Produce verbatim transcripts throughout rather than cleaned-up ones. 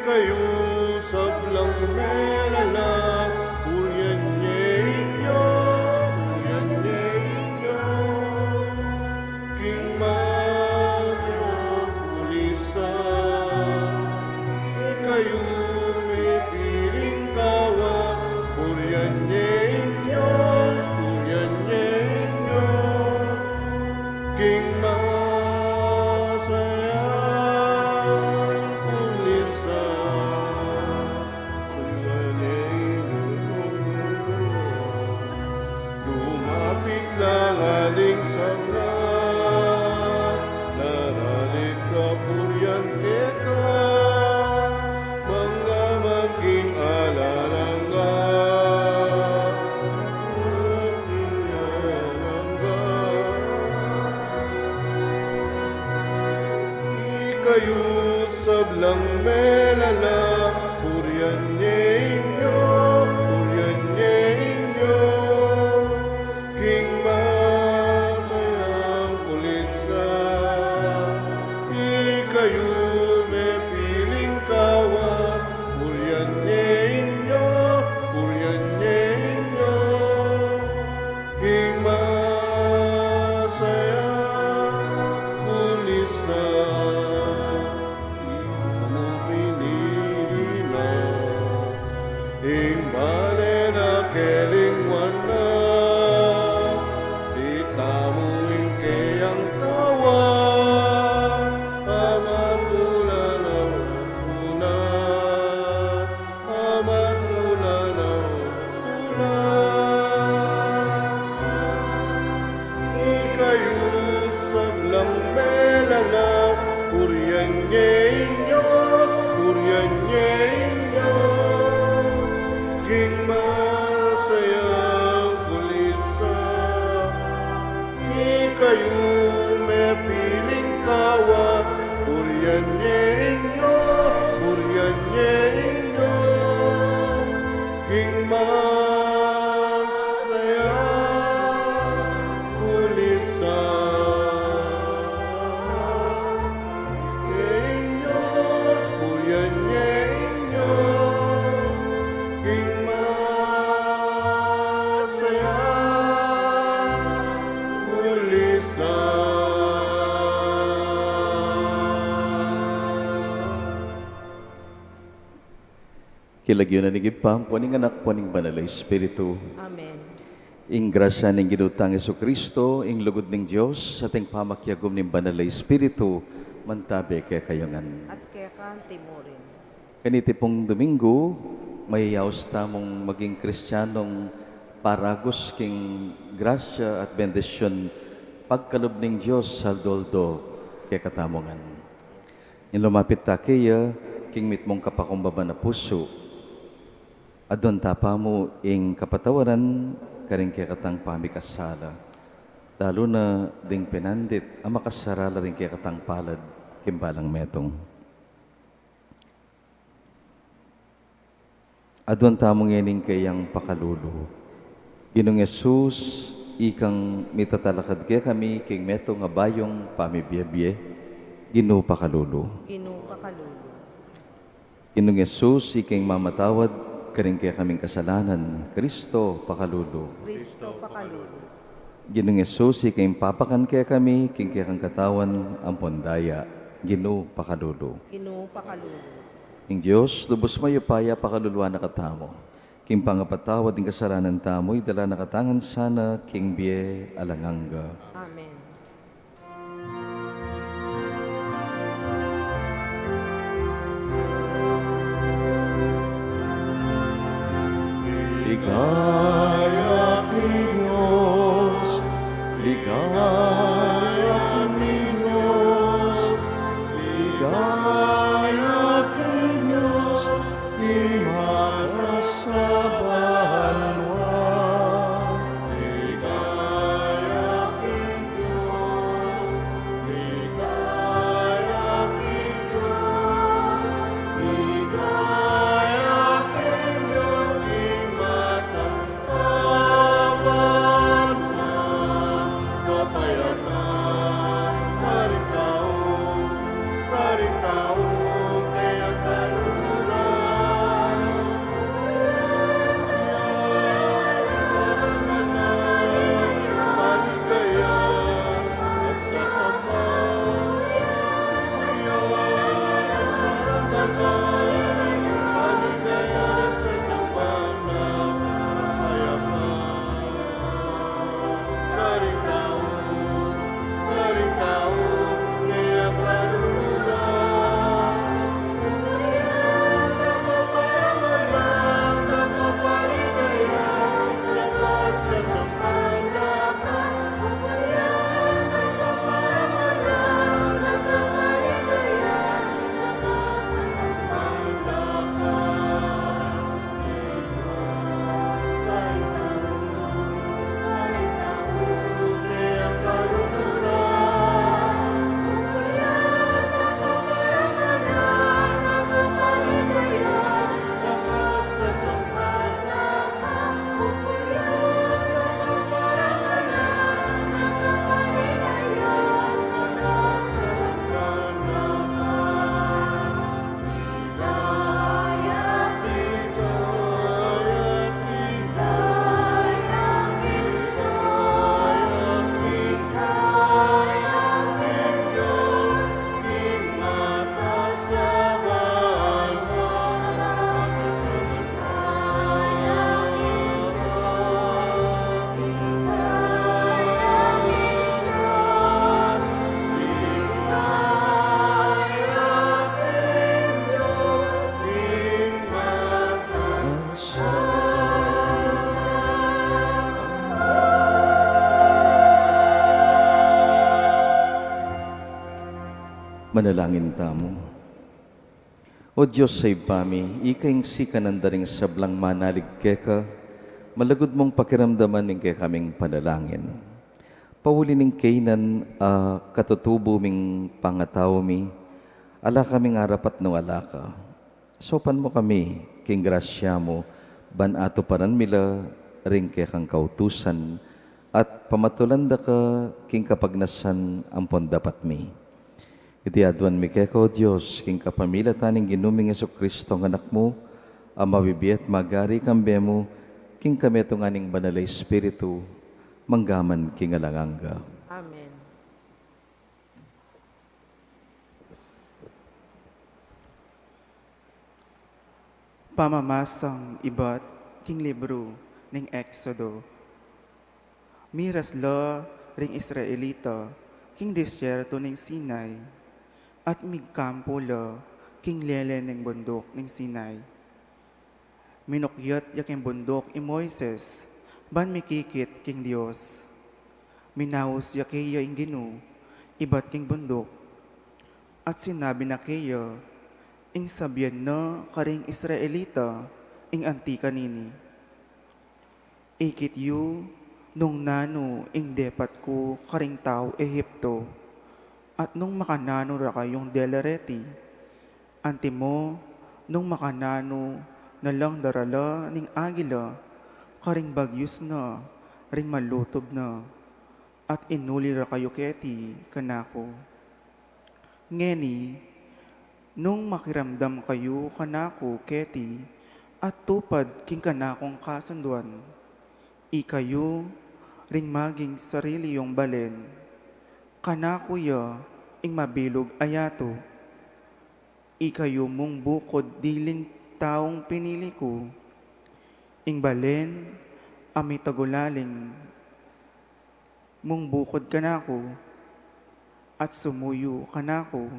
Ikayu sablang melala, purian ye ing Dios, purian ye ing Dios. King masayang pulisan, ikayu mepiling kawa, purian ye ing Dios, purian ye ing Dios. King masayang pulisan, purian ye ing Dios. Lumapit la ing sablang narali kapurian keka, mangga maging alang angga, maging alang angga. Ikayu sablang melala, purian ye ing Dios, purian ye ing Dios. King masayang pulisan, ikayu mepiling kawa, purian ye ing Dios, purian ye ing Dios. King masayang pulisan, ikayu pinili na, ing bale na kelingwan na, itamu ing keyang kawan, amat ku la na wastu na, amat ku la na wastu na. Ikayu sablang melala, purian ye ing Dios, purian ye ing Dios. King masayang pulisan, ikayu mepiling kawa, purian ye ing Dios, purian ye ing Dios. King masayang pulisan, ing Dios, purian ye ing Dios. King masayang pulisan. King lagyu na ning Ibpa, ampo ning Anak, ampo ning Banal a Espiritu. Amen. Ing grasya ning Ginu tang Jesucristo, ing lugud ning Dios, at ing pamakiagum ning Banal a Espiritu, mantabe kekayu ngan. At keka anti mu rin. Kaniti pung Domingo, mayayaus tamung maging Kristianung paragus king grasya at bendisyun pagkalub ning Dios aldo-aldo kekatamu ngan. Ing lumapit ta keya king mitmung kapakumbaban a pusu, aduan ta pa mu ing kapatawaran karing kekatang pamikasala, lalu na ding pinandit a makasarala ring kekatang palad king balang metung. Aduan tamu ngening keyang pakalulu. Ginung Jesus, ikang mitatalakad kekami king metung a bayung pamibie-bie, Ginu, pakalulu. Ginu, pakalulu. Ginung Jesus, ikang mamatawad karing kekaming kasalanan, Kristo, pakalulu. Kristo, pakalulu. Ginung Jesus, ikang papakan kekami king kekang katawan ampon daya, Ginu, pakalulu. Ginu, pakalulu. Ing Dios lubus mayupaya pakaluluan na katamu. King pangapatawad ning kasalanan tamu, idala na katamu ngan sana king bie alang angga. Amen. Ligaya king Dios, ligaya king Dios, ligaya king Dios, king makasabanua. Ligaya king Dios, ligaya king Dios, ligaya king Dios, king makasabanua. Kapayapan karing tau, karing tau kayang kalulu. Manalangin tamu. O Dios a Ibpa mi, ika ing sikanan da ring sablang manalig keka, malugud mung pakiramdaman ing kekaming panalangin. Pauli ning kainan a katutubu ming pangatau mi, ala kaming arapat nung ala ka. Saupan mu kami king grasya mu, ban atuparan mi la ring kekang kautusan, at pamatulan da ka king kapagnasan ampon dapat mi. Iti aduan mi keka, O Dios, king kapamilatan ning Ginu ming Jesucristo, a Anak mu, a mabibie at magari kambe mu, king kametungan ning Banal a Espiritu, mangga man king alang angga. Amen. Pamamasang ibat king libru ning Exodo. Miras la ring Israelita king disyerto ning Sinai, at migkampu la king lele ning bunduk ning Sinai. Minukyat ya king bunduk i Moises, ban mikikit king Dios. Minaus ya keya ing Ginu ibat king bunduk, at sinabi na keya ing sabian na karing Israelita ing anti kanini. Ikit yu nung nanu ing depat ku karing tau Egipto, at nung makananu ra kayung delereti. Antimo nung makananu na lang darala ning agila karing bagyus na ring malutub na, at inuli ra kayu keti kanaku. Ngeni, nung makiramdam kayu kanaku keti, at tupad king kanakung kasunduan, ikayu ring maging sarili yung balen, kanaku ya ing mabilug a yatu. Ikayu mung bukud diling taung pinili ku, ing balen a mitagulaling mung bukud kanaku, at sumuyu kanaku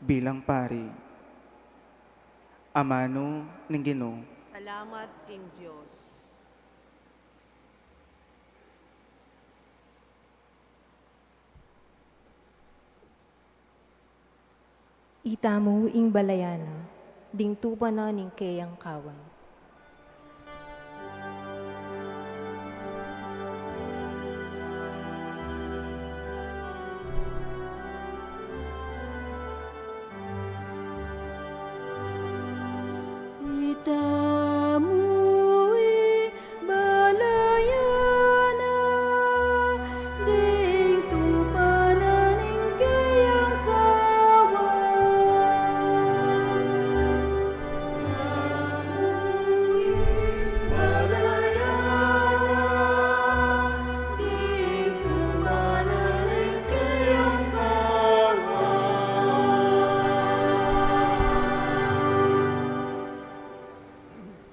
bilang pari. Amanu ning Ginu. Salamat king Dios. Itamu ing balayan na, ding tupa na ning keyang kawan. Itamu ing balayan na, ding tupa na ning keyang kawan. Itamu ing balayan na, ding tupa na ning keyang kawan.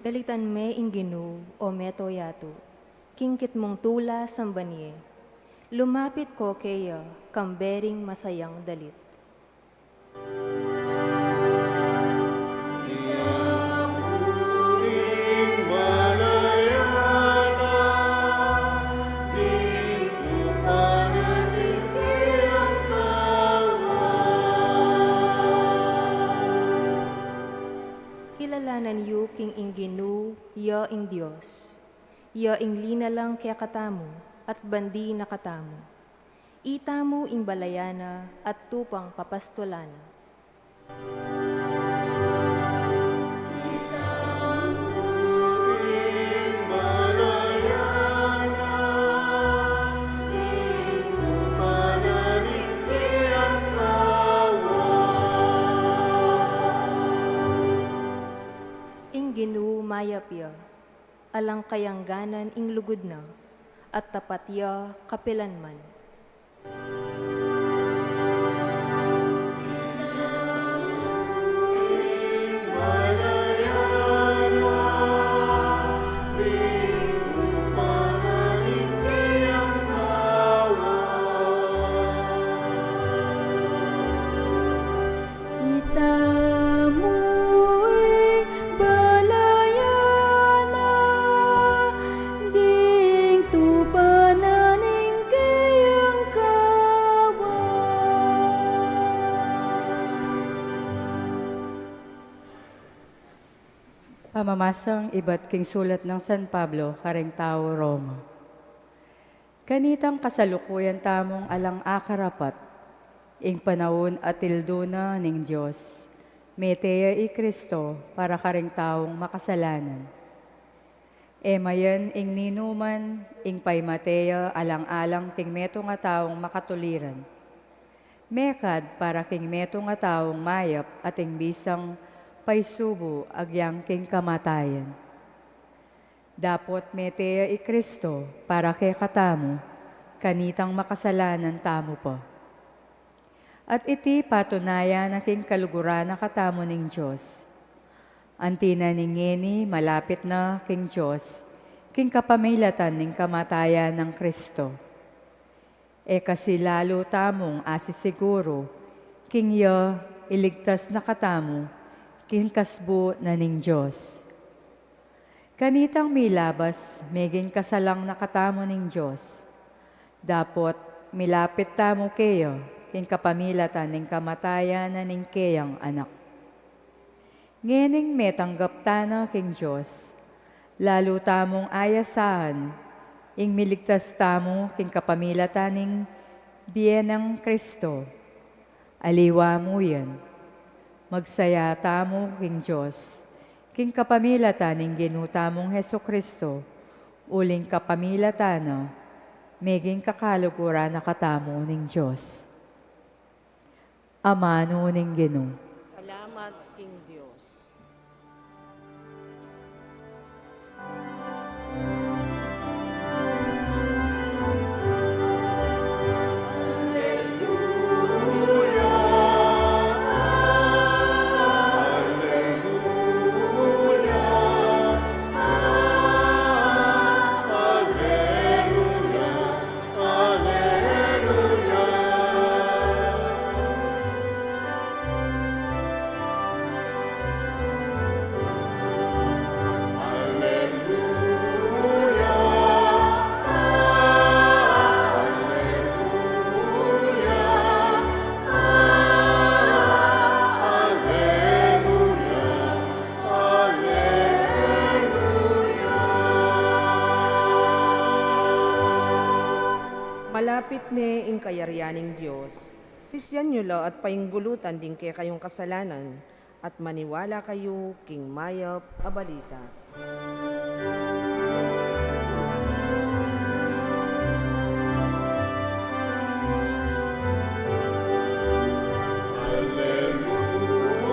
Dalitan me ing Ginu, o meto yatu, king kitmung tula samban ye. Lumapit ko keya, kambe ring masayang dalit. Kilalanan yu king ing Ginu, ya ing Dios. Ya ing linalang kekatamu, at bandi na katamu. Itamu ing balayan na, at tupang papastulan na. Itamu ing balayan na, ding tupa na ning keyang kawan. Ing Ginu mayap ya. Alang kayangganan ing lugud na, at tapat ya kapilan man. Itamu ing balayan na, ding tupa na ning keyang Pamamasang ibat king sulat nang San Pablo karing tau Roma. Kanitang kasalukuyan tamung alang akarapat, ing panaun atildu na ning Dios, mete ya i Kristo para karing taung makasalanan. E mayan ing ninuman, ing paimate ya alang-alang king metung a taung makatuliran. Mekad para king metung a taung mayap ating bisang paisubu agyang king kamatayan. Dapot mete ya i Kristo para kekatamu, kanitang makasalanan tamu pa. At iti patunayan na king kaluguran na katamu ning Dios. Anti na ning ngeni malapit na king Dios, king kapamilatan ning kamatayan nang Kristo. E kasi lalu tamung asisiguru, king ya iligtas na katamu, king kasbu na ning Dios. Kanitang milabas, meging kasalang na katamu ning Dios. Dapot milapit tamu keya, king kapamilatan ning kamatayan na ning keyang Anak. Ngening metanggap tana king Dios, lalu tamung ayasahan, ing miligtas tamu king kapamilatan ning bie nang Kristo. Aliwa mu yan, magsaya tamu king Dios, king kapamilatan ning Ginu tamung Jesu-Kristo, uling kapamilatan na, meging kakaluguran na katamu ning Dios. Amanu ning Ginu. Salamat king Dios. Aleluya. Aleluya. Aleluya. Aleluya. Aleluya. Malapit ne ing kayarian ning Dios. Sisian yu la at painggulutan ding kekayung kasalanan, at maniwala kayu king mayap a balita. Aleluya. Aleluya. Aleluya. Aleluya.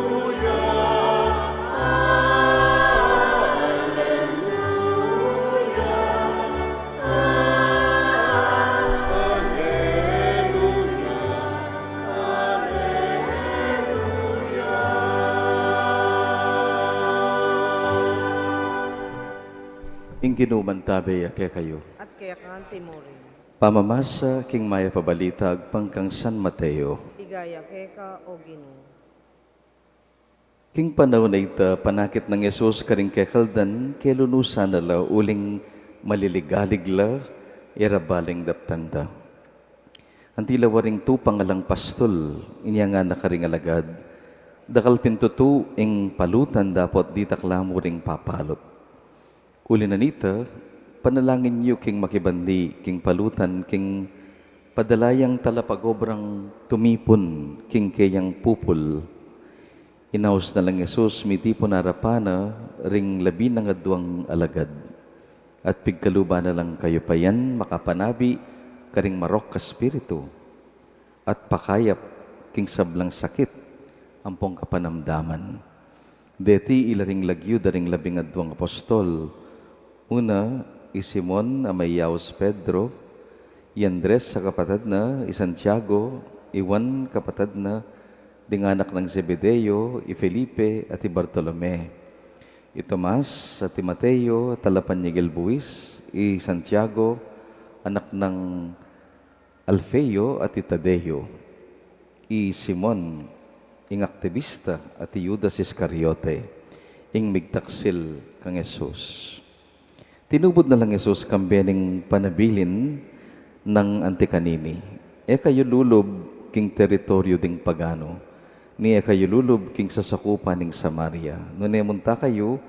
Ing Ginu mantabe ya kekayu. At keka mu rin. Pamamasa king mayap a balita agpang kang San Mateo. Ligaya keka, o Ginu. King panaun a ita, panakit nang Jesus karing kekaldan, kelunusan na la uling maliligalig la, e ra baling daptan da. Anti la waring tupang alang pastul, inya ngana karing alagad, dakal pin tutu ing palutan dapot ditak la mu ring papalut. Uli na nita, panalangin yu king makibandi, king palutan, king padala yang talapagobrang tumipun, king keyang pupul. Inaus na lang Jesus, mitipun arapan na ring labinangadwang alagad. At pigkaluban na lang kayupayan makapanabi karing marok a espiritu. At pakayap king sablang sakit ampong kapanamdaman. Deti ila ring lagyu da ring labingadwang apostol. Una, i Simon a mayaus Pedro, i Andres a kapatad na, i Santiago, i Juan kapatad na, ding anak nang Zebedeo, i Felipe, at i Bartolome. I Tomas, at i Mateo, talapanyigil buis, i Santiago, anak nang Alfeo at i Tadeo, i Simon, ing aktibista, at i Judas Iscariote, ing migtaksil kang Jesus. Tinubud na lang Jesus kambe ning panabilin nang anti kanini, e kayu lulub king teritoryu ding pagano, ni e kayu lulub king sasakupan ning Samaria. Nune munta kayu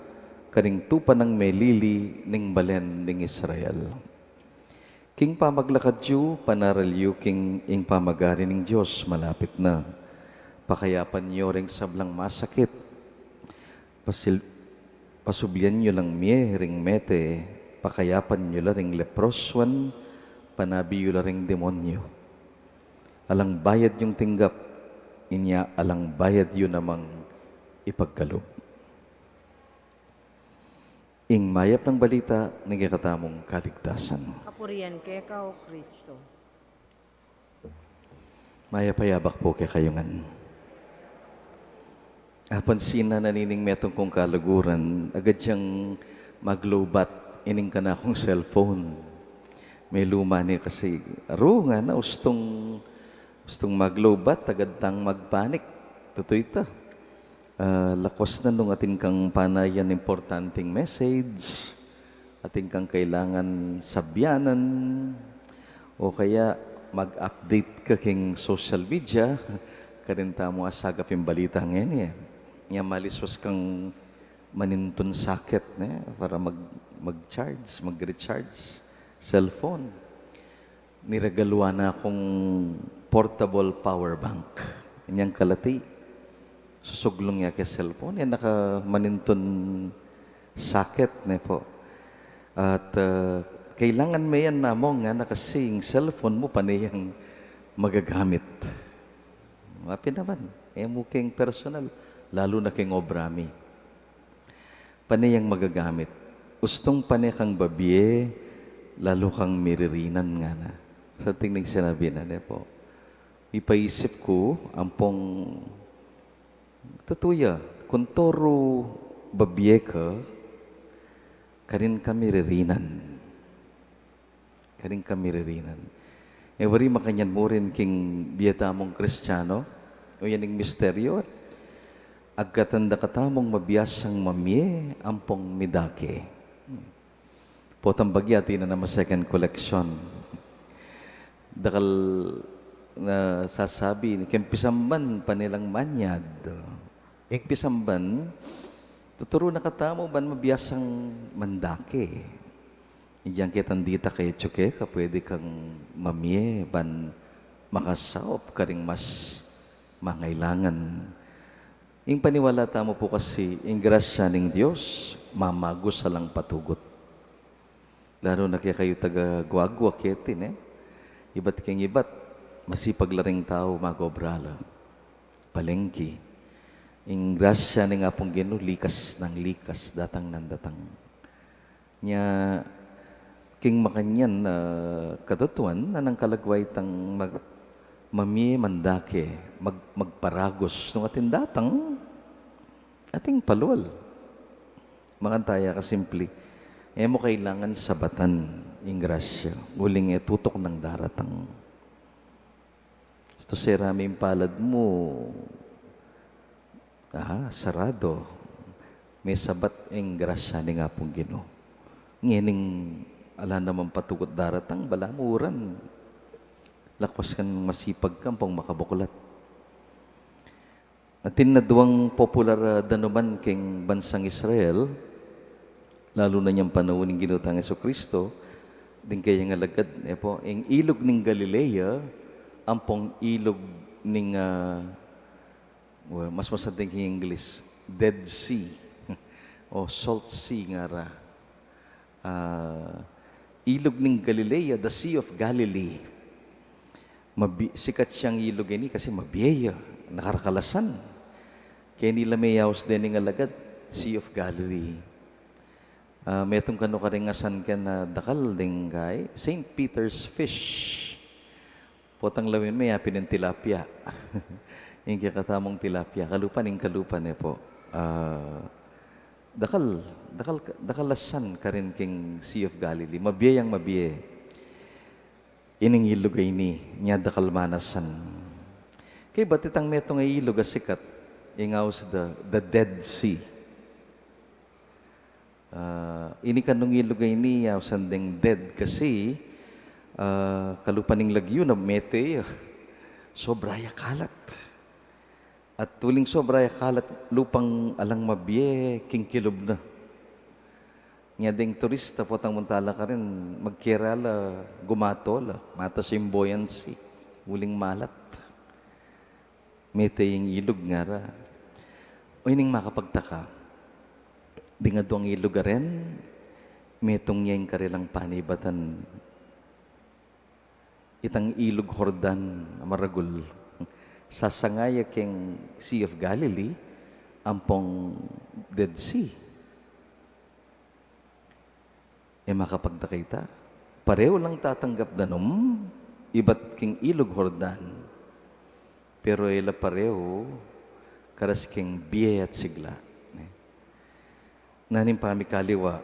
Karing tupa nang melili ning balen ning Israel. King pamaglakad yu, panaral yu king ing pamagari ning Dios malapit na. Pakayapan yu ring sablang masakit. Pasil-, pasublian yu lang mie ring mete, pakayapan yu la ring leprosuan, panabi yu la ring demonyu. Alang bayad yung tinggap, inya alang bayad yu namang ipagkalub. Ing mayap nang balita ning kekatamung kaligtasan. Kapurian keka, O Kristo. Mayap a yabak pu kekayu ngan. Apansinan na nining metung kung kaluguran, agad yang mag-lowbat ining kanakung cellphone. Meluma ne kasi, aru ngana, ustung, ustung mag-lowbat, agad tang magpanik. Tutu ita. Ah, lakwas na nung atin kang panayan importanteng message, atin kang kailangan sabyanan, o kaya mag-update ka king social media, karin tamu asagap ing balita ngeni e. Nya maliswas kang manintun socket, ne, para mag-, mag-charge, mag-recharge cellphone. Niregaluan na kung portable power bank. Inyang kalati, susuglung ya ke cellphone, yan nakamanintun socket, ne po. At, ah, kailangan me yan namung ngana kasi ing cellphone mu pane yang magagamit. Mapin naman, e mu king personal, lalu na king obra mi. Pane yang magagamit. Ustung pane kang babie, lalu kang miririnan ngana. Something ning sinabi na, ne po. Ipaisip ku, ampong tutu ya, kung toru babie ka, karin ka miririnan. Karin ka miririnan. E wari makanyan mu rin king bie tamung Kristiano, o yan ing misteryo, agkatan da katamung mabiasang mamie ampong midake. Potang bagya atin na naman second collection. Dakal na sasabi, king pisamban pane lang manyad. Ing pisamban, tuturu na katamu ban mabiasang mandake. Inyang ketang dita kaya tsuke ka pwede kang mamie ban makasaup karing mas mangailangan. Ing paniwala tamu pu kasi, ing grasya ning Dios, mamagus alang patugut. Lalu na kekayu taga Guagua keti, ne? Ibat king ibat, masipag la ring tau mag-obra la. Palengki. Ing grasya ning Apung Ginu, likas nang likas, datang nang datang. Nya, king makanyan, ah, katutuan, nanang kalagway tang mag-, mamie mandake, mag-, magparagus. Nung atin datang, atin palual. Makanta ya kasimple. E mu kailangan sabatan ing grasya. Uling e tutuk nang daratang. Istu sera me ing palad mu, aha, sarado. Me sabat ing grasya ning Apung Ginu. Ngening ala naman patugut daratang, balamu uran. Lakwas kang masipag ka ampong makabuklat. Atin na duang popular a danuman king bansang Israel, lalu na inyang panaun ning Ginu tang Jesucristo, ding kayang alagad, e po, ing ilug ning Galilea, ampong ilug ning, ah, well, mas masading king English, Dead Sea, o Salt Sea ngara. Ah, ilug ning Galilea, the Sea of Galilee. Mabi-, sikat yang ilug ini kasi mabie ya, nakarakalasan. Keni la me yaus deni ing alagad, Sea of Galilee. Ah, metung kanu karing asan ken a dakal deng kai, Saint Peter's fish. Potang lawen me, yapin ing tilapia. Ing kekatamung tilapia, kalupa ning kalupa ne po. Ah, dakal, dakal, dakal asan karin king Sea of Galilee. Mabie yang mabie. Ining ilug a ini, nya dakal man asan. Kaybat itang metung a ilug a sikat, ing aus da, the Dead Sea. Ah, ini kanung ilug a ini, ausan deng dead kasi, ah, kalupa ning lagyu na mete ya. Sobra ya kalat. At uling sobra ya kalat, lupang alang mabie, king kilub na. Nya deng turista potang munta la karin, magkera la, gumato la, matas ing buoyancy, uling malat. Mete ing ilug, ngara. O ining makapagtaka, ding aduang ilug a ren, metung ya ing karelang panibatan. Itang ilug Jordan a maragul, sasanga ya keng Sea of Galilee ampong Dead Sea. E makapagtaka ita, pareu lang tatanggap danum ibat king ilug Jordan, pero e la pareu karas king bie at sigla, ne? Nanu ing pamikaliwa?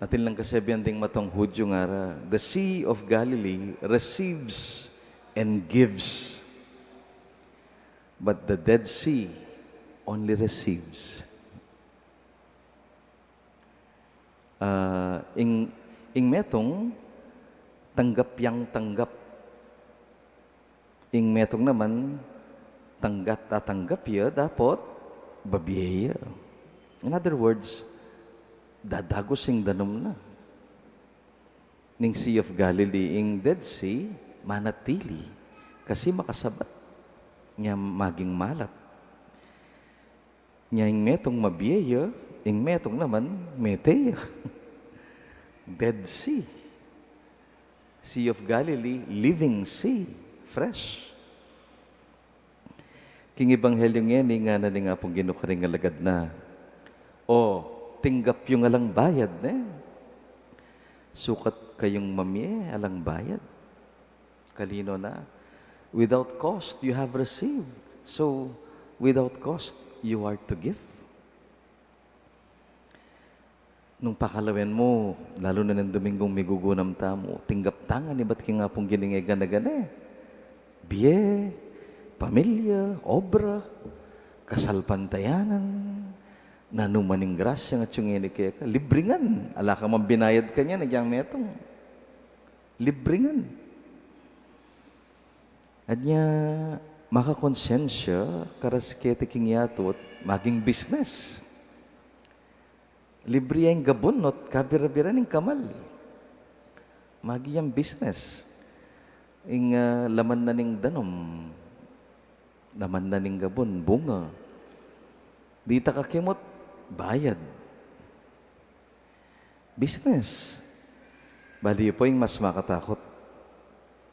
Atin lang kasabian ding matang Hudyu, ngara, "The Sea of Galilee receives and gives, but the Dead Sea only receives." Ah, ing, ing metung, tanggap yang tanggap. Ing metung naman, tanggat a tanggap ya, dapot babie ya. In other words, dadagus ing danum na. Ning Sea of Galilee, ing Dead Sea, manatili. Kasi makasabat. Nya maging malat. Nya ing metung mabie ya, ing metung naman mete ya. Dead Sea. Sea of Galilee, living sea, fresh. King Ebanghelyo ngeni, ngana ning Apung Ginu karing alagad na, "O, tinggap yung alang bayad, ne? Sukat kayung mamie alang bayad." Kalino na? Without cost, you have received. So, without cost, you are to give. Nung pakalawen mu, lalu na ning Dominggung migugunam tamu, tinggap ta ngan ibat king Apung Ginu ing gana-gana e. Bie, pamilya, obra, kasalpantayanan, nanu man ing grasya a atyu ngeni keka, libre ngan, ala ka mang binayad kanyan, agyang metung. Libre ngan. Anya, makakonsensya, karas keti king yatu, maging business. Libre ya ing gabun, ot kabira-bira ning kamal. Maging yang business. Ing, ah, laman na ning danum, laman na ning gabun, bunga. Di ta kakimut, bayad. Business. Bali yu pu ing mas makatakut.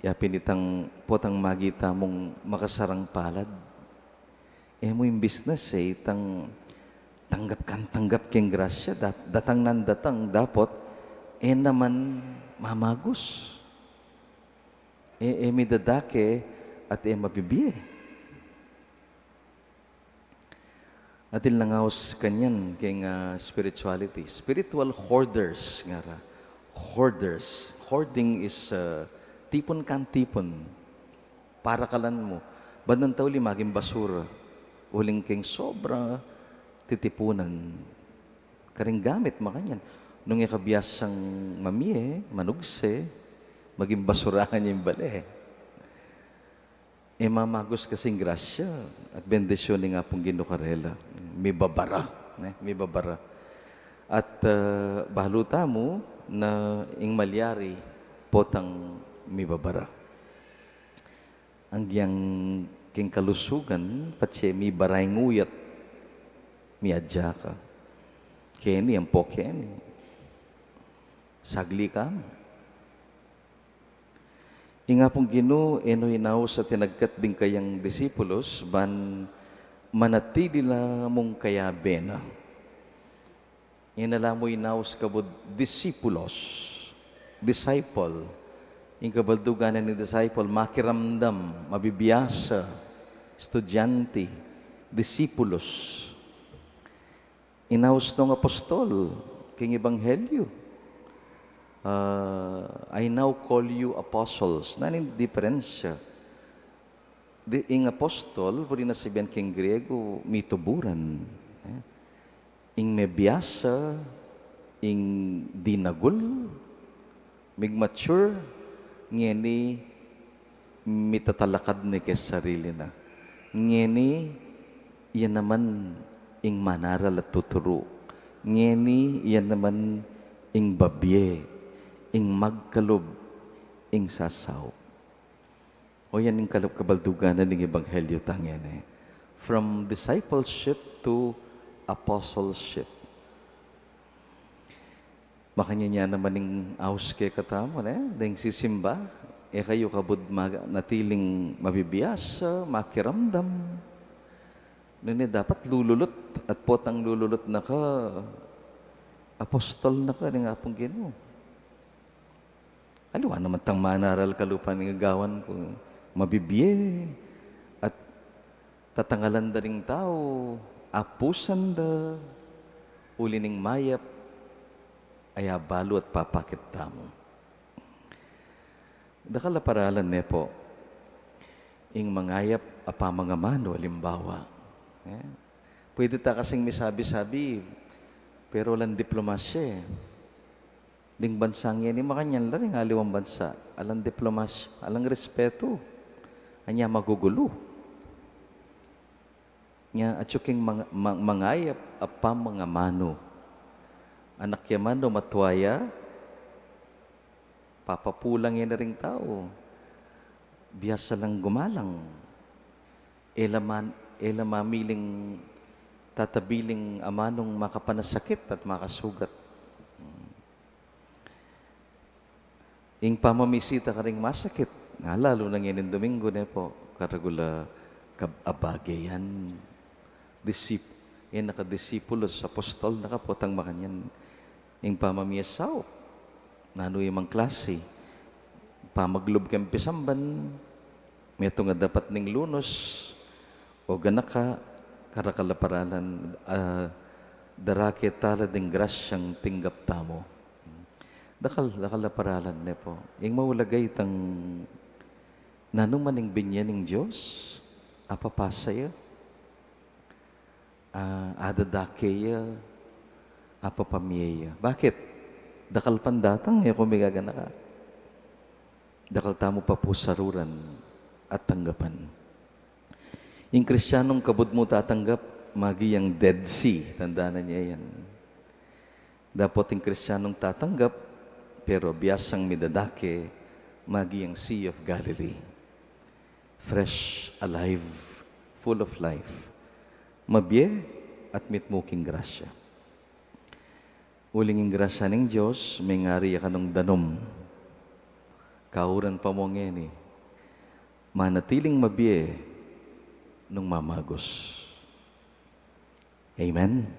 Ya pin itang potang magita mung makasarang palad. E mu ing business e, itang tanggap kang tanggap king grasya, dat-, datang nang datang, dapot, e naman mamagus. E, e midadake at e mabibie. Atin lang aus kanyan keng, ah, spirituality. Spiritual hoarders, ngara. Hoarders. Hoarding is, ah, tipun kang tipun. Parakalan mu. Bandang tauli maging basura. Uling keng sobra titipunan. Karing gamit makanyan. Nung e ka biasang mamie, manugse, maging basurahan ya ing bale. E mamagus kasing grasya at bendisyun ning Apung Ginu karela. Mibabara, ne? Mibabara. At, ah, balu tamu na ing malyari potang mibabara. Agyang king kalusugan, patse mibara ing uyat, miadya ka. Keni, ampo keni. Sagli ka mu. Ing Apung Ginu, e no inaus a tinagkat ding kayang disipulus, ban manatili la mung kayabe na. Ing ala mu inaus kabud disipulos, disciple. Ing kabaldugan na ning disciple, makiramdam, mabibiasa, estudyante, disipulus. Inaus nong apostol, king ebanghelyo. Ah, "I now call you apostles." Nanu ing diperensya? Di, ing apostol, buri na sabian king Griego, mituburan. Eh? Ing mebiasa, ing dinagul, mig-mature, ngeni mitatalakad ne ke sarili na. Ngeni, iya naman ing manaral at tuturu. Ngeni, iya naman ing babie, ing magkalub, ing sasaup. O yan ing kalub kabaldugan na ning ebanghelyo tang ngeni. From discipleship to apostleship. Makanyan ya naman ing aus kekatamu, ne? Deng sisimba, e kayu kabud ma-, natiling mabibiasa, makiramdam. Nune dapat lululut, at potang lululut na ka, apostol na ka ning Apung Ginu. Aliwa naman tang manaral kalupa ning agawan ku, mabibie, at tatangalan da ring tau, apusan da, uli ning mayap, aya balu at papakit tamu. Dakal a paralan ne po, ing mangayap a pamangamanu, alimbawa. Eh? Pwede ta kasing misabi-sabi, pero alang diplomasya, eh. Ding bansa ngeni makanyan la rin, aliwang bansa, alang diplomasya, alang respetu, anya magugulu. Nya, atyu king mang-, mang-, mangayap a pamangamanu. Anak ya man o matua ya, papapulang ya na ring tau. Biasa lang gumalang. E la man-, e la mamiling tatabiling amanung makapanasakit at makasugat. Ing pamamisita karing masakit, nga lalu na ngening Domingo ne po, karagul a kab-, abage yan. Disip-, yan naka disipulos, apostol na ka potang makanyan. Ing pamamiasaup, nanu ya mang klasi, pamaglub keng pisamban, metung a dapat ning Lunes, o ganaka, karakal a paralan, ah, darake tala ding grasyang tinggap tamu. Dakal, dakal a paralan ne po. Ing maulaga itang nanu man ing binye ning Dios, apapasa ya, ah, adadake ya, apapamie ya. Bakit? Dakal pang datang, e ku migaganaka. Dakal tamu pa pu saruran at tanggapan. Ing Kristianong kabud mu tatanggap, maging Dead Sea, tandanan ye yan. Dapot ing Kristianong tatanggap, pero biasang midadake, maging Sea of Galilee. Fresh, alive, full of life. Mabie at mitmu king grasya. Uling ing grasya ning Dios, mengari ya kanung danum. Kauran pa mu ngeni, manatiling mabie nung mamagus. Amen.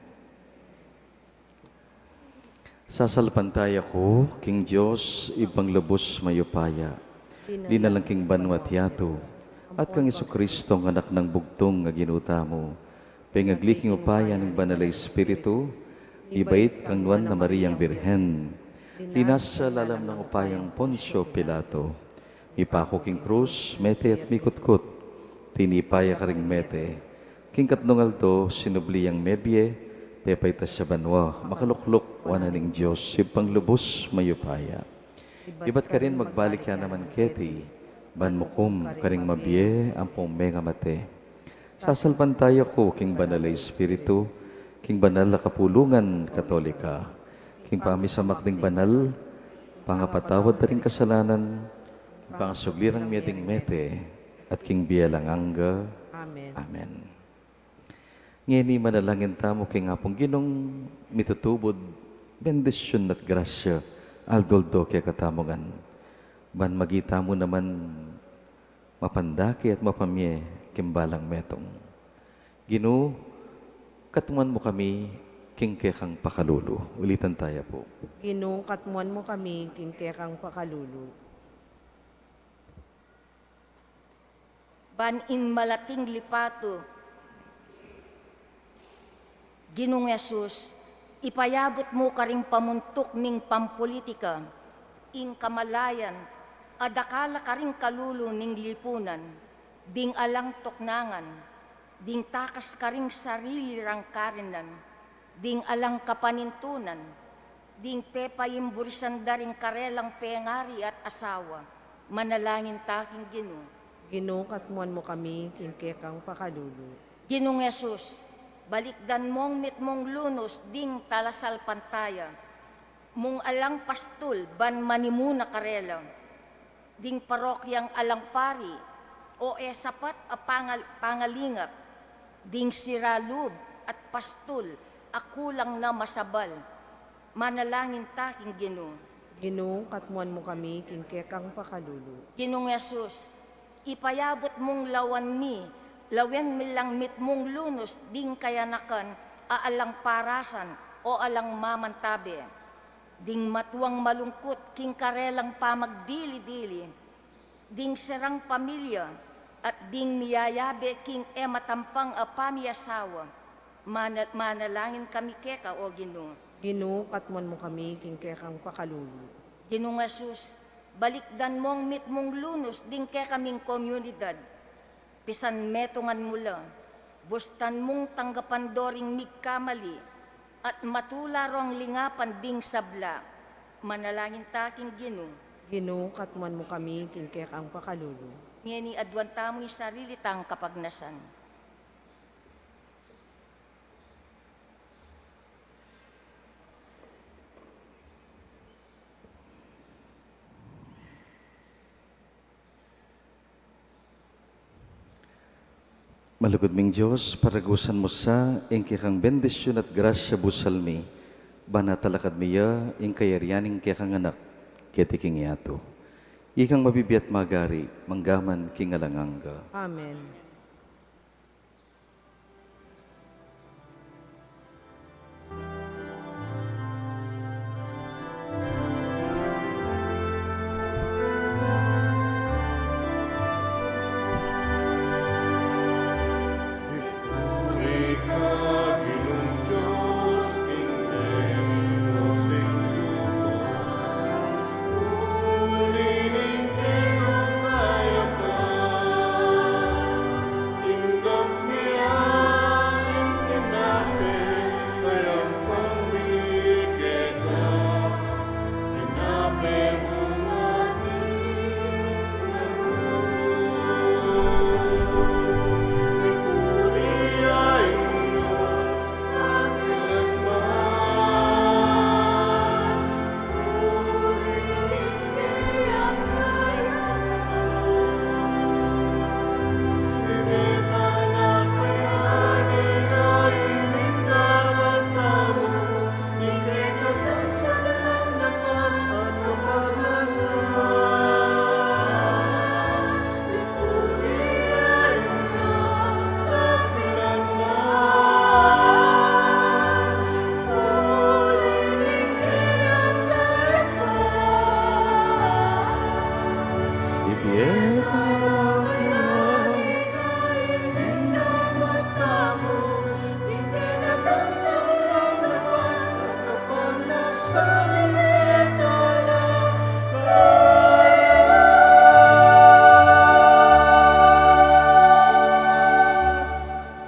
Sasalpantaya ku king Dios, Ibpang lubus mayupaya, linalang king banua't yatu, at kang Jesucristo, anak nang bugtung a Ginu tamu, pengagli king upaya ning Banal a Espiritu, ibait kang Nuan a Mariang Birhen, linasa lalam ning upayang Poncio Pilato, mipaku king krus, mete at mikutkut, tinipa ya karing mete, king katlung aldo sinubli yang mebie, pepaitas ya banua, makalukluk wanan ning Dios, Ibpang lubus mayupaya. Ibat karin magbalik ya naman keti, ban mukum karing mabie ampong mengamate. Sasalpantaya ku king Banal a Espiritu, king banal a kapulungan Katolika, king pamisamak ding banal, pangapatawad da ring kasalanan, king pangasubli rang mie ding mete, at king bie alang angga. Amen. Amen. Ngeni manalangin tamu king Apung Ginung mitutubud bendisyun at grasya, aldo-aldo kekatamu ngan, ban maging tamu naman mapandake at mapamie king balang metung. Ginu, katmuan mu kami king kekang pakalulu. Ulitan taya pu. Ginu, katmuan mu kami king kekang pakalulu. Ban ing malating lipatu, Ginung Jesus, ipayabut mu karing pamuntuk ning pampulitika ing kamalayan a dakal a karing kalulu ning lipunan, ding alang tuknangan, ding takas karing sarili rang karinan, ding alang kapanintunan, ding pepaimburisan da ring karelang pengari at asawa, manalangin ta king Ginu. Ginu, katmuan mu kami king kekang pakalulu. Ginung Jesus, Balikdan mung mitmung lunus ding talasalpantaya mung alang pastul ban manimuna karela, ding parokyang alang pari o e sapat a pangal-, pangalingap, ding sira lub at pastul a kulang na masabal. Manalangin ta king Ginu. Ginu, katmuan mu kami king kekang pakalulu. Ginung Jesus, ipayabut mung lawen mi, lawen mi lang mitmung lunus ding kayanakan a alang parasan o alang mamantabe, ding matuang malungkut king karelang pamagdili-dili, ding serang pamilya, at ding miyayabe king e matampang a pamiasawa. Mana-, manalangin kami keka, o Ginu. Ginu, katmuan mu kami king kekang pakalulu. Ginung Jesus, balikdan mung mitmung lunus ding kekaming komunidad. Pisan metungan mu la, bustan mung tanggapan do ring migkamali, at matula rong lingapan ding sabla. Manalangin ta king Ginu. Ginu, katmuan mu kami king kekang pakalulu. Ngeni aduan tamu ing sarili tang kapagnasan. Malugud ming Dios, paragusan mu sa ing kekang bendisyun at grasya busal mi, ban atalakad mi ya ing kayarian ning kekang Anak keti king yatu. Ikang mabibie at magari, manggaman king alang angga. Amen.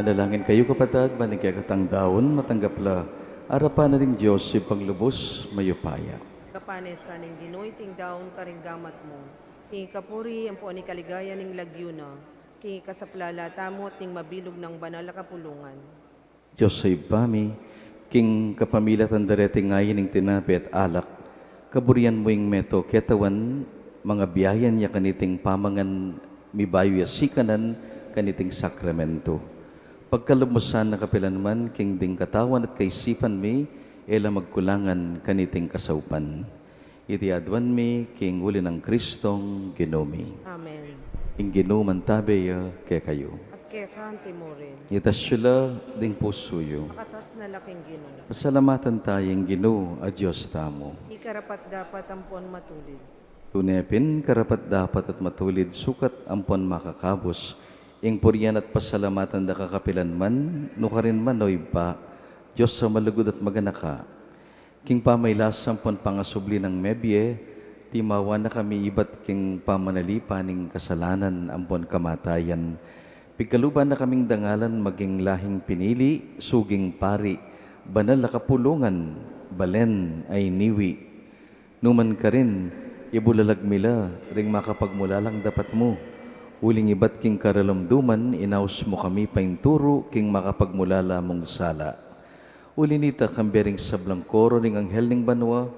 Manalangin kayu, kapatad, ban ing kekatang daun matanggap la arapan na ning Dios Ibpang lubus mayupaya. Tanggapan na sa ning Ginu iting daun karing gamat mu, king kapurian ampon kaligayan ning lagyu na, king ikasaplala tamu at ning mabilug nang banal a kapulungan. Dios a Ibpa mi, king kapamilatan da reting ain ning tinape at alak, kaburian mu ing meto ketawan, mangabiayan ya kaniting pamangan mi bayu ya sikanan kaniting sakramento. Pagkalub mu sana kapilanman king ding katawan at kaisipan mi e la magkulangan kaniting kasaupan. Iti aduan mi king uli nang Kristong Ginu mi. Amen. Ing Ginu mantabe ya kekayu. At keka anti mu rin. Itas yu la ding pusu yu. Akatas na la king Ginu. Pasalamatan taya ing Ginu a Dios tamu. Di karapat-dapat ampon matulid. Tune pin karapat-dapat at matulid, sukat ampon makakabus, ing purian at pasalamatan da ka kapilanman, nukarin man, o Ibpa, Dios a malugud at maganaka. King pamailas ampon pangasubli nang mebie, timawa na kami ibat king pamanalipan ning kasalanan ampon kamatayan. Pigkaluban na kaming dangalan maging lahing pinili, suging pari, banal a kapulungan, balen a iniwi. Numan karin, ibulalag mi la ring makapagmulalang dapat mu, Uling ibat king karalumduman, inaus mu kami painturu king makapagmulala mung sala. Uli nita, kambe ring sablang koro ning anghel ning banua,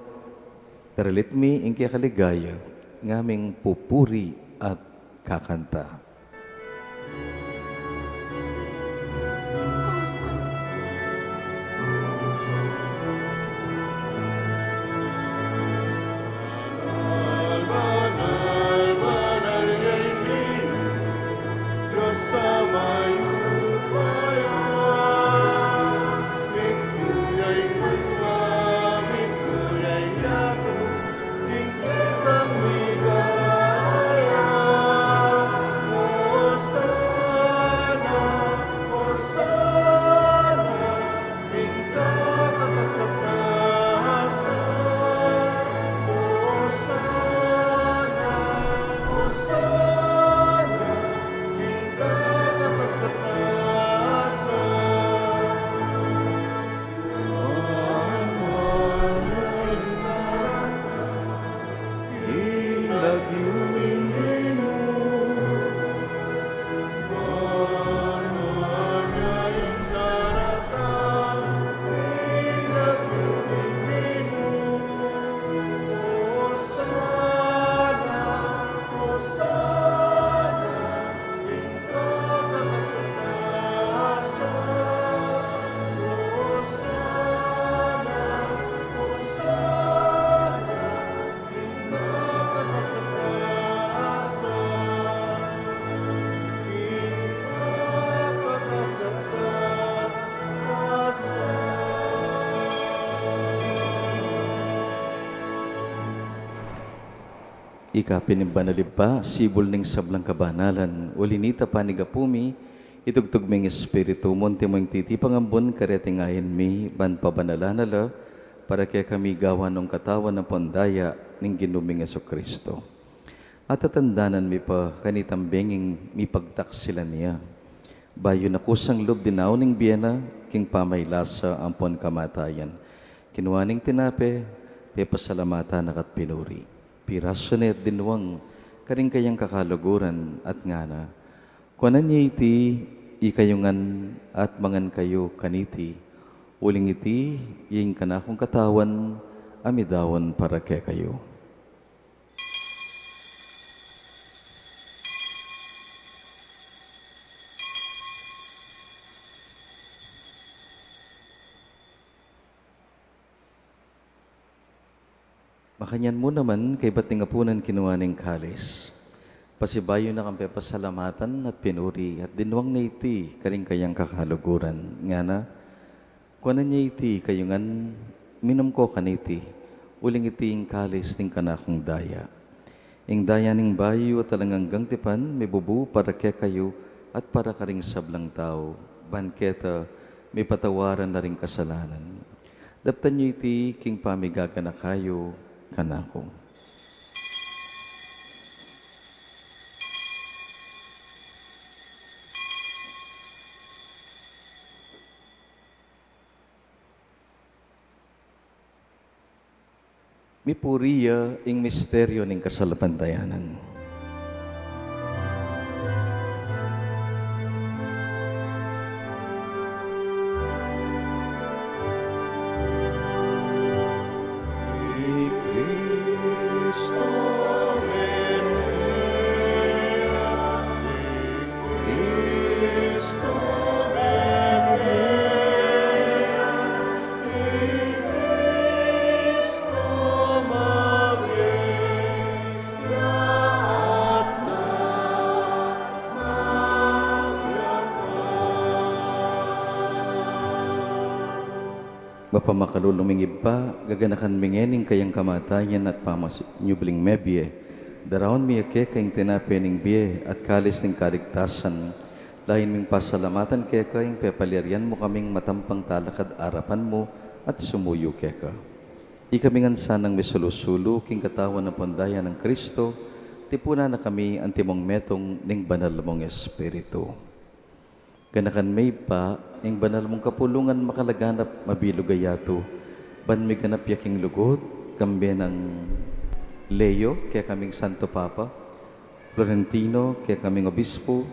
daralit mi ing keka ligaya, ngaming pupuri at kakanta. Ika pin ing banal Ibpa, sibul ning sablang kabanalan, uli nita panigapu mi, itugtug ming Espiritu mu, antimo ing titipang ambun kareting ain mi, ban pabanalan na la, para kekami gawan nong katawan ampon daya ning Ginu ming Jesucristo. Atatandanan mi pa kanitang benging mipagtaksilan ya, bayu na kusang lub dinaun ing bie na king pamailasa ampon kamatayan. Kinua ne ing tinape, pepasalamatan na ka't pinuri. Pirasu ne at dinwang karing kayang kakaluguran at ngana, kuanan ye iti ikayu ngan at mangan kayu kaniti, uling iti ing kanakung katawan a midaun para kekayu. Makanyan mu naman, kaybat ning apunan kinua ne ing kalis. Pasibayu na kang pepasalamatan at pinuri at dinwang na iti karing kayang kakaluguran. Ngana, kuanan ye iti kayu ngan minum ko kaniti, uling iti ing kalis ning kanakung daya. Ing daya ning bayu at alang anggang tipan, mibubu para kekayu at para karing sablang tau, ban keta mipatawaran la ring kasalanan. Daptan yu iti king pamigaganaka yu kanaku. Mipuri ya ing misteryu ning kasalpantayanan. Mapamakalulu ming Ibpa, gaganakan mi ngening kayang kamatayan at pamanyubling mebie. Daraun mi ya keka ing tinape ning bie at kalis ning kaligtasan. Lain ming pasalamatan keka ing pepalyarian mu kaming matampang talakad arapan mu at sumuyu keka. Ikami ngan sanang misulu-sulu king katawan ampon daya nang Kristo, tipunan na kami antimong metung ning banal mung Espiritu. Ganakan me Ibpa, ing banal mung kapulungan makalaganap mabilug a yatu, ban miganap ya king lugud, kambe nang Leo, kekaming Santo Papa, Florentino, kekaming obispo,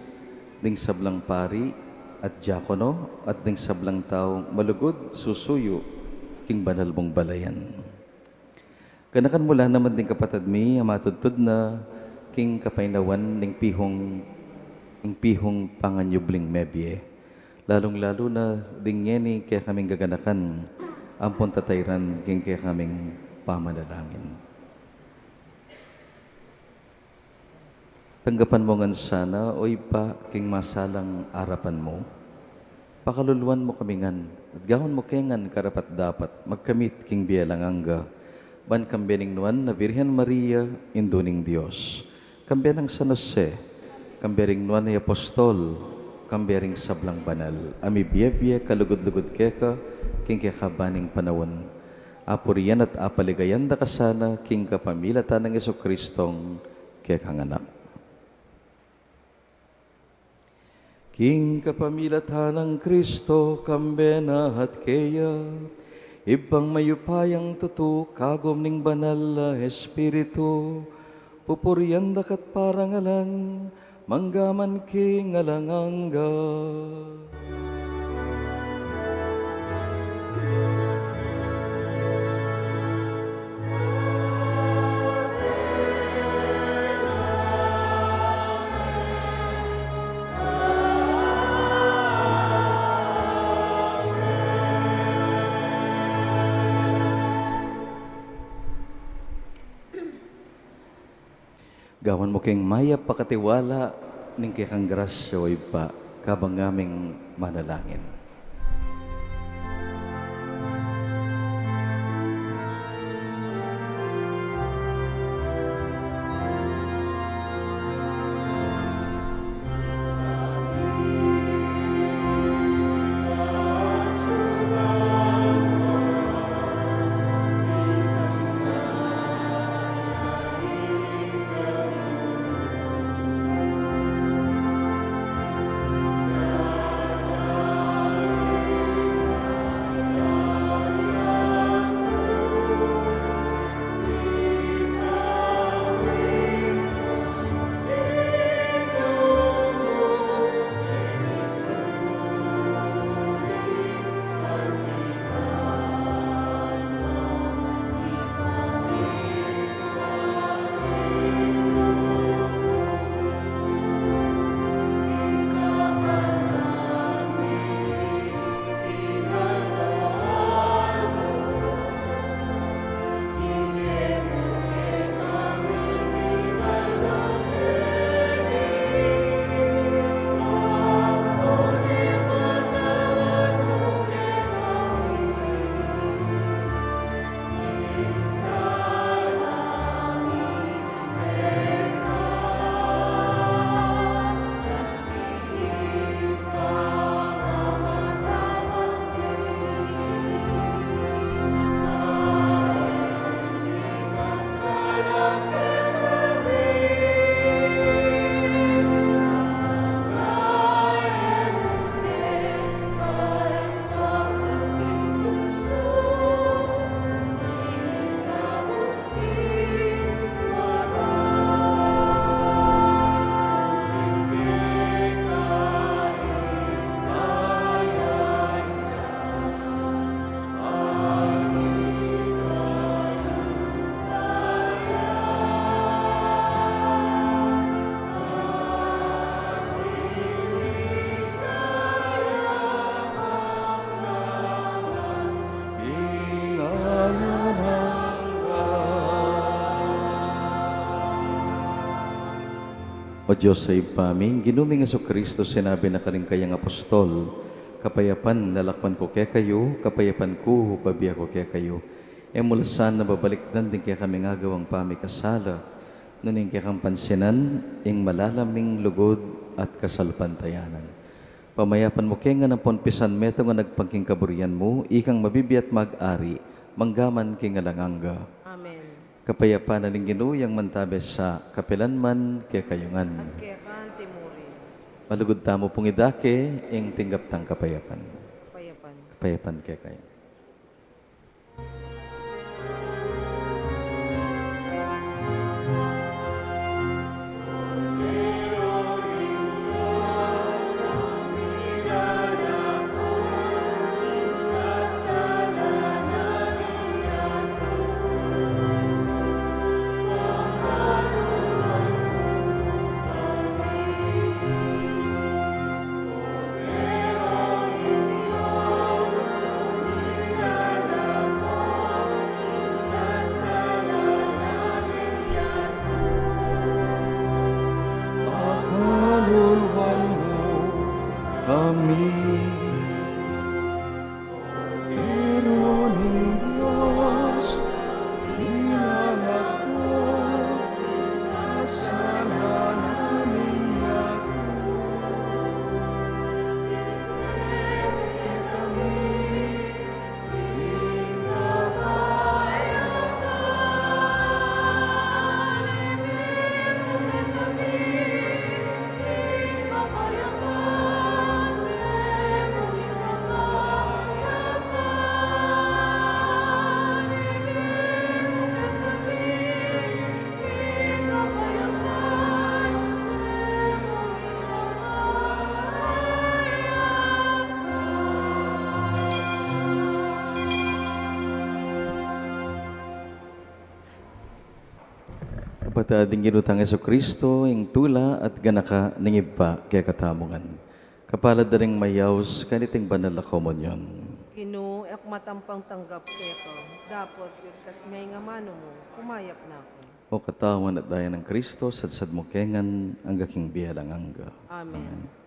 ding sablang pari at diakono, at ding sablang taung malugud susuyu king banal mung balayan. Ganakan mu la naman ding kapatad mi a matudtud na king kapaynawan ning pihung, ning pihung panganyubling mebie, lalung-lalu na ding ngeni kekaming gaganakan ampon tatairan king kekaming pamanalangin. Tanggapan mu ngan sana, O Ibpa, king masalang arapan mu. Pakaluluan mu kami ngan, at gawan mu ke ngan karapat-dapat magkamit king bie alang angga, ban kambe ning Nuan a Birhen Maria, Indu ning Dios, kambe nang San Jose, kambe ring Nuan a Apostol, kambe ring sablang banal a mibie-bie kalugud-lugud keka king kekaban ning panaun. Apurian at apaligayan da ka sana king kapamilatan nang Jesucristong kekang Anak. King kapamilatan nang Kristo, kambe na at keya, Ibpang mayupayang tutu, kagum ning Banal a Espiritu, pupurian da ka't parangalan, manggaman king alang angga. Gawan mu keng mayap a katiwala ning kekang grasya, O Ibpa, kabang ngaming manalangin. O Dios a Ibpa mi, ing Ginu ming Jesucristo sinabi na karing kayang apostol, "Kapayapan lalakwan ku kekayu, kapayapan ku bibie ku kekayu." E mu la sana babalikdan ding kekaming agawang pamikasala, nune ing kekang pansinan ing malalam ming lugud at kasalpantayanan. Pamayapan mu ke ngan ampon pisan metung a agpang king kaburian mu, ikang mabibie at mag-ari manggaman king alang angga. Amen. Kapayapan na ning Ginu yang mantabe sa kapilan man kekayu ngan. At keka antimurin. Malugud tamu pung idake ing tinggap tang kapayapan. Kapayapan. Kapayapan kekayu. Pata ding Ginu tang Jesucristo, ing tula at ganaka ning Ibpa kekatamu ngan. Kapalad da ring mayaus kaniting banal a komunyon. Ginu, e ku matampang tanggap keka, dapot igkas me ing amanu mu, kumayap na ku. O katawan at daya nang Kristo, sadsad mu kami ngan angga king bie alang angga. Amen.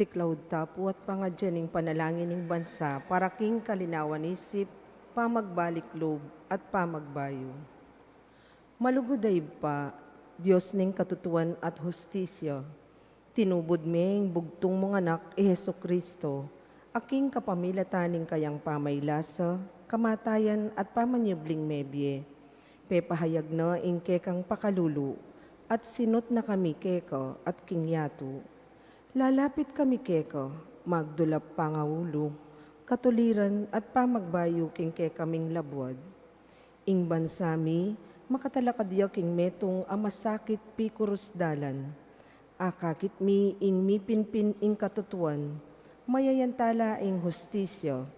Siklaud tapu at pangadya ning panalangin ning bansa para king kalinawan isip, pamagbalik lub, at pamagbayu. Malugud a Ibpa, Dios ning katutuan at hustisya, tinubud me ing bugtung mung Anak, i Jesucristo, a king kapamilatan ning kayang pamaylasa, kamatayan at pamanyubling mebie, pepahayag na ing kekang pakalulu, at sinut na kami keka at king yatu. Lalapit kami keka, magdulap pangaulu, katuliran at pamagbayu king kekaming labuad. Ing bansa mi, makatalakad ya king metung a masakit pikurus dalan. Akakit mi ing mipinpin ing katutuan, mayayantala ing hustisya,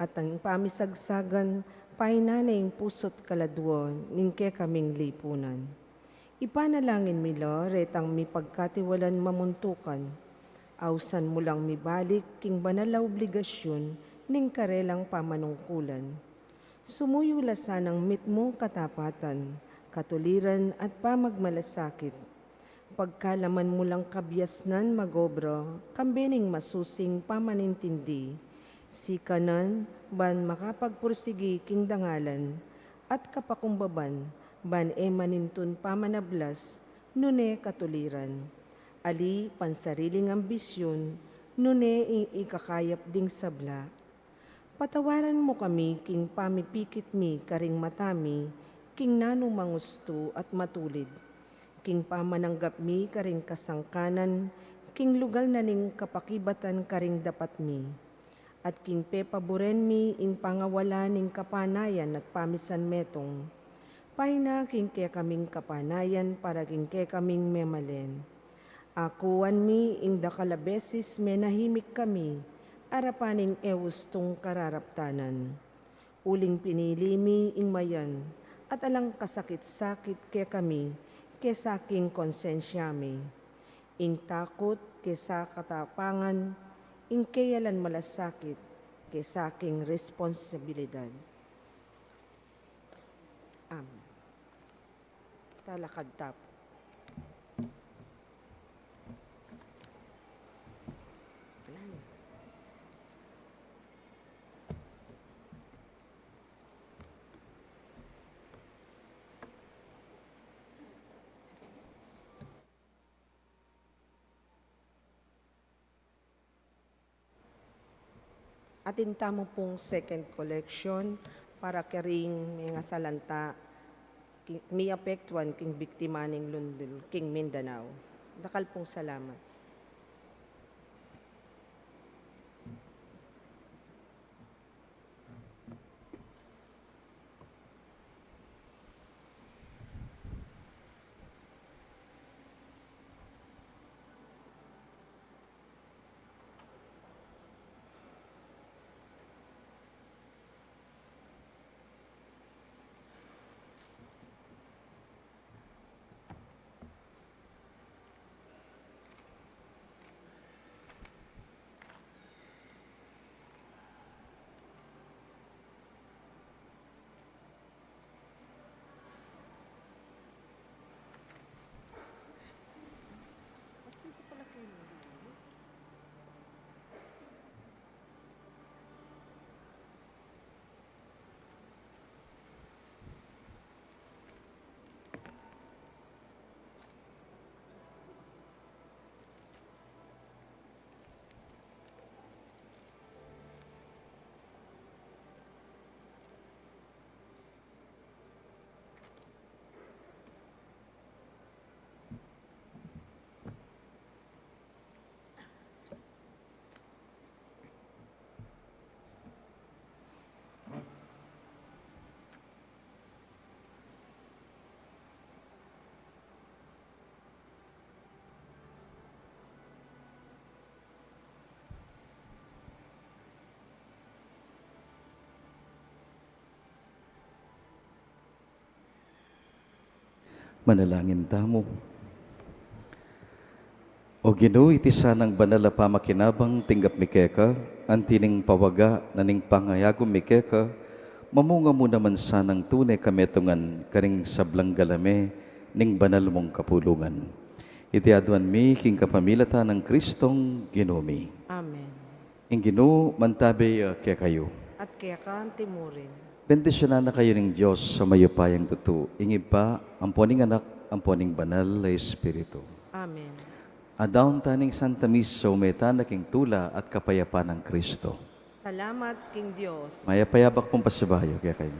at ing pamisagsagan, painan na ing pusu't kaladua ning kekaming lipunan. Ipanalangin mi la retang mipagkatiwalan mamuntukan. Ausan mu lang mibalik king banal a obligasyun ning karelang pamanungkulan. Sumuyu la sanang mitmung katapatan, katuliran at pamagmalasakit. Pagkalaman mu lang kabiasnan magobra, kambe ning masusing pamanintindi. Sikanan, ban makapagpursigi king dangalan, at kapakumbaban, ban e manintun pamanablas, nune katuliran. Ali pansariling ambisyun, nune ing ikakayap ding sabla. Patawaran mu kami king pamipikit mi karing mata mi, king nanu mang ustu at matulid. King pamananggap mi karing kasangkanan, king lugal na ning kapakibatan karing dapat mi. At king pepaburen mi ing pangawala ning kapanayan at pamisan metung. Paina king kekaming kapanayan para king kekaming memalen. Akuan mi ing dakal a beses menahimik kami, arapan ning e ustung kararaptanan. Uling pinili mi ing mayan, at alang kasakit-sakit kekami, kesa king konsensya mi. Ing takut kesa katapangan, ing keyalan malasakit kesa king responsibilidad. Amen. Talakad tapu. Atin tamu pung second collection para karing mengasalanta, ki-, miapektuan king biktima ning lundul king Mindanao. Dakal pung salamat. Manalangin tamu. O Ginu, iti sanang banal a pamakinabang tinggap mi keka, anti ning pawaga na ning pangayagum mi keka, mamunga mu naman sanang tune kametungan karing sablang galame ning banal mung kapulungan. Iti aduan mi king kapamilatan nang Kristong Ginu mi. Amen. Ing Ginu mantabe ya kekayu. At keka antimurin. Bendisyunan na kayu ning Dios a mayupayang tutu, ing Ibpa, ampo ning Anak, ampo ning Banal a Espiritu. Amen. Adwan ta ning Santa Misa, ume tana king tula at kapayapan nang Kristo. Salamat king Dios. Mayap a yabak pung pasibayu kekayu.